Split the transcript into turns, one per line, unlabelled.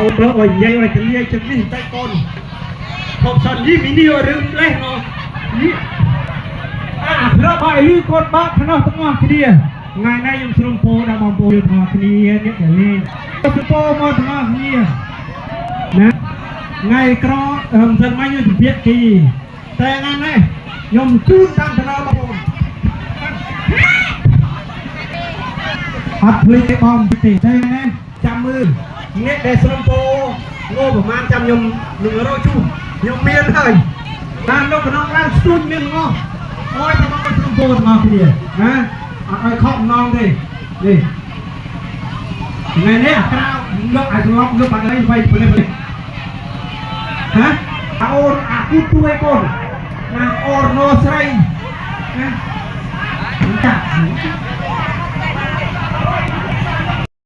អូនបើឲ្យនិយាយឲ្យទលាយចិត្តនេះតែកូនភពសិននេះមីនេះរឿងលេះណោះនេះអាក្របឲ្យលឺកូនបាក់ខ្នោះទាំងអស់គ្នាថ្ងៃនេះខ្ញុំស្រំពោដល់បងប្អូនទាំងអស់គ្នាអ្នកដែលលេងស្រំពោមកទាំងអស់គ្នាណាថ្ងៃក្រមិនសិនមកខ្ញុំជម្រាបគីតែថ្ងៃនេះខ្ញុំជូនតាមតំណបងប្អូនអត់ភ្លេចទេបងទេតែណាចាំមើលអ្នកដែលស្រំពោងោប្រហែលចាំខ្ញុំនឹងរកជូនខ្ញុំមានហើយតាមនៅក្នុងឡានស្ទួយមានងោអោយតែបងស្រំពោទាំងអស់គ្នាណាអត់ឲ្យខកម្ដងទេនេះថ្ងៃនេះអាក្រៅលោកឲ្យស្ងប់លោកបាត់ហើយໄວពលិហ៎អូនអាគូទួយកូនណាអូនណូស្រីណាតា